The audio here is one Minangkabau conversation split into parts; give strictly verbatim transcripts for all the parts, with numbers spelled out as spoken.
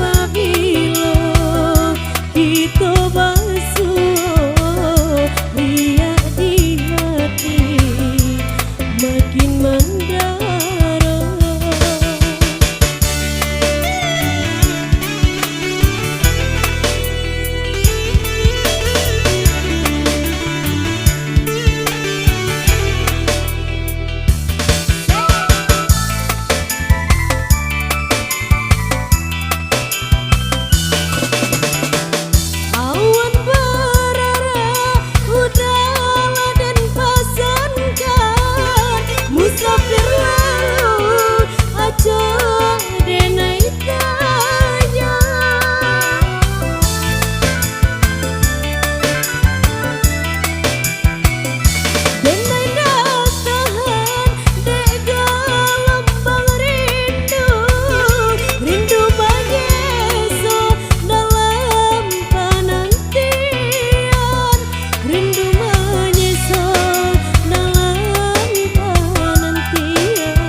Pabilo kito basuo, riak di hati makin mandaro. Awan bararah, udahlah den pasankan, musafir lalu, acok den ai tanya. Den ai ndak tahan dek galombang rindu, rindu manyeso dalam panantian, rindu manyeso dalam panantian.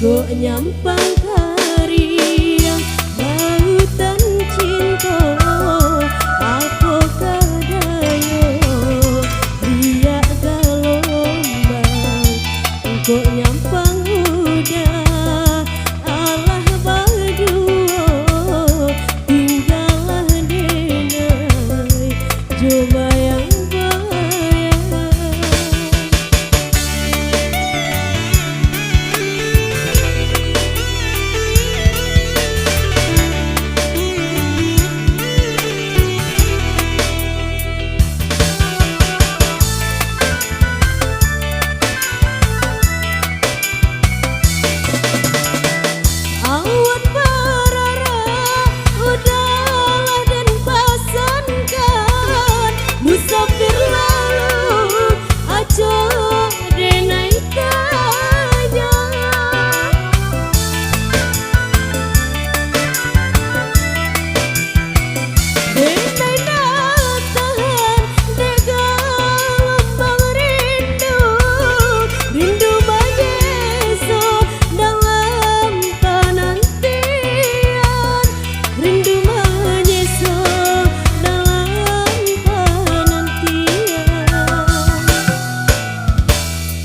Kok nyampang kariang lautan cinto, apokoh dayo riak galombang. Kok nyampang udah, alah baduo, tinggalah den ai jo bayang-bayang. Awan bararah, udahlah den pasankan, musafir lalu, acok den ai tanya. Den ai ndak tahan dek galombang rindu, rindu manyeso dalam panantian, rindu manyeso dalam panantian.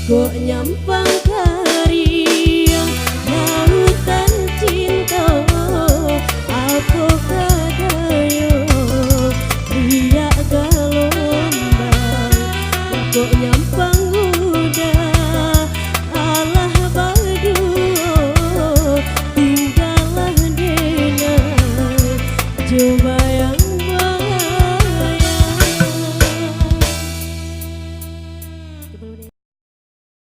Kok nyampang kariang lautan cinto, apokoh dayo riak galombang. Kok nyam-